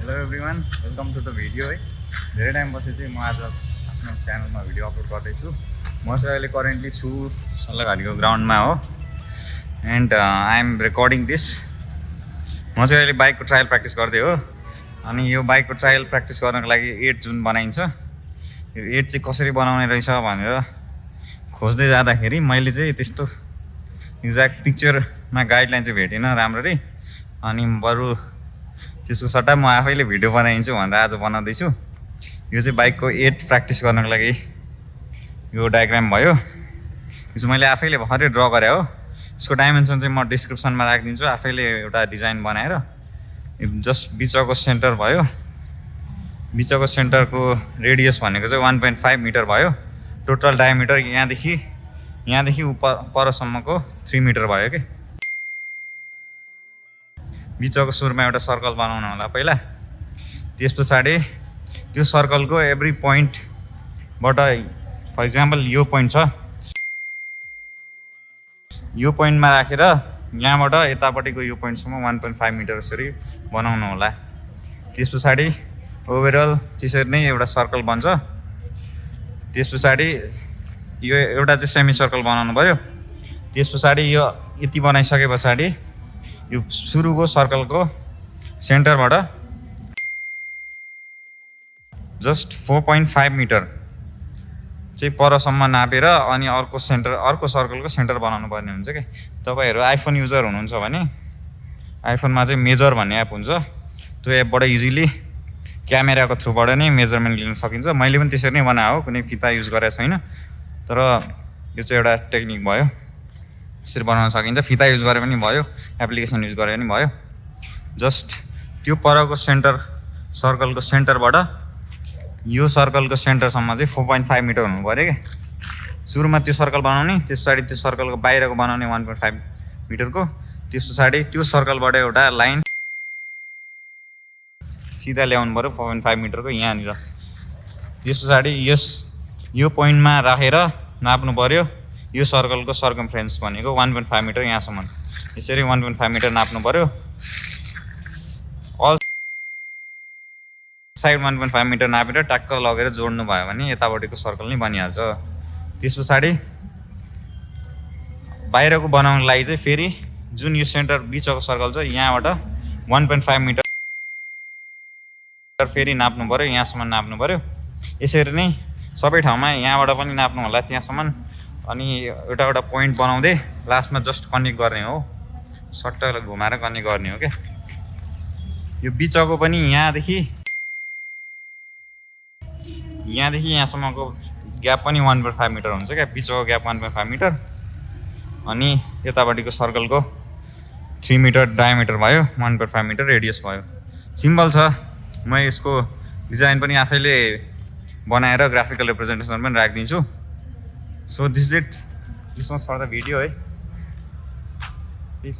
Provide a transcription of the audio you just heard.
Hello everyone, welcome to the video है। धेरै टाइमपछि चाहिँ म आज आफ्नो च्यानलमा भिडियो अपलोड गर्दैछु। म चाहिँ अहिले करेन्टली छु सल्लाघारीको ग्राउन्डमा हो and I am recording this. म चाहिँ अहिले बाइकको ट्रायल प्र्याक्टिस गर्दै हो। अनि यो बाइकको ट्रायल प्र्याक्टिस गर्नको लागि 8 जुन बनाइन्छ। यो 8 चाहिँ कसरी बनाउने रहेछ भनेर खोज्दै जाँदाखेरि मैले चाहिँ त्यस्तो एक्ज्याक्ट पिक्चरमा गाइडलाइन चाहिँ भेटिनँ राम्ररी। अनि बरु त्यसको सट्टा म आफैले भिडियो बनाइदिन्छु भनेर आज बनाउँदैछु। यो चाहिँ बाइकको 8 प्र्याक्टिस गर्नको लागि यो डायग्राम भयो। यो चाहिँ मैले आफैले भर्खरै ड्र गरेँ हो। यसको डाइमेन्सन चाहिँ म डिस्क्रिप्सनमा राखिदिन्छु, आफैले एउटा डिजाइन बनाएर। जस्ट बिचको सेन्टर भयो। बिचको सेन्टरको रेडियस भनेको चाहिँ 1.5 मिटर भयो। टोटल डायमिटर यहाँदेखि परसम्मको 3 मिटर भयो कि। बिचको सुरुमा एउटा सर्कल बनाउनु होला पहिला। त्यस पछाडि त्यो सर्कलको एभ्री पोइन्टबाट, फर इक्जाम्पल यो पोइन्ट छ, यो पोइन्टमा राखेर यहाँबाट यतापट्टिको यो पोइन्टसम्म 1.5 मिटर यसरी बनाउनु होला। त्यस पछाडि ओभरअल त्यसरी नै एउटा सर्कल बन्छ। त्यस पछाडि यो एउटा चाहिँ सेमी सर्कल बनाउनु भयो। त्यस पछाडि यो यति बनाइसके पछाडि यो सुरुको सर्कलको सेन्टरबाट जस्ट 4.5 मिटर चाहिँ परसम्म नापेर अनि अर्को सर्कलको सेन्टर बनाउनु पर्ने हुन्छ कि। तपाईँहरू आइफोन युजर हुनुहुन्छ भने आइफोनमा चाहिँ मेजर भन्ने एप हुन्छ। त्यो एपबाट इजिली क्यामेराको थ्रुबाट नै मेजरमेन्ट लिन सकिन्छ। मैले पनि त्यसरी नै बनाएको हो, कुनै फिता युज गरेको छैन। तर यो चाहिँ एउटा टेक्निक भयो, यसरी बनाउन सकिन्छ। फिता युज गरे पनि भयो, एप्लिकेसन युज गरे पनि भयो। जस्ट त्यो परको सर्कलको सेन्टरबाट यो सर्कलको सेन्टरसम्म चाहिँ 4.5 मिटर हुनु पऱ्यो कि। सुरुमा त्यो सर्कल बनाउने, त्यस पछाडि त्यो सर्कलको बाहिरको बनाउने 1.5 मिटरको। त्यस पछाडि त्यो सर्कलबाट एउटा लाइन सिधा ल्याउनु पऱ्यो 4.5 मिटरको यहाँनिर। त्यस पछाडि यो पोइन्टमा राखेर नाप्नु पऱ्यो यो सर्कलको सर्कमफ्रेन्स भनेको 1.5 मिटर यहाँसम्म। यसरी 1.5 मिटर नाप्नु पऱ्यो। अल साइड 1.5 मिटर नापेर ट्याक्क लगेर जोड्नु भयो भने यतापट्टिको सर्कल नै बनिहाल्छ। त्यस पछाडि बाहिरको बनाउनको लागि चाहिँ फेरि जुन यो सेन्टर बिचको सर्कल छ यहाँबाट 1.5 मिटर फेरि नाप्नु पऱ्यो, यहाँसम्म नाप्नु पऱ्यो। यसरी नै सबै ठाउँमा यहाँबाट पनि नाप्नु होला त्यहाँसम्म। अनि एउटा पोइन्ट बनाउँदै लास्टमा जस्ट कनेक्ट गर्ने हो, सट्ट घुमाएर कनेक्ट गर्ने हो क्या। यो बिचको पनि यहाँदेखि यहाँसम्मको ग्याप पनि 1.5 मिटर हुन्छ क्या। बिचको ग्याप 1.5 मिटर अनि यतापट्टिको सर्कलको 3 मिटर डायमिटर भयो, 1.5 मिटर रेडियस भयो। सिम्पल छ। म यसको डिजाइन पनि आफैले बनाएर ग्राफिकल रिप्रेजेन्टेसन पनि राखिदिन्छु। So this was for the video है। प्लिज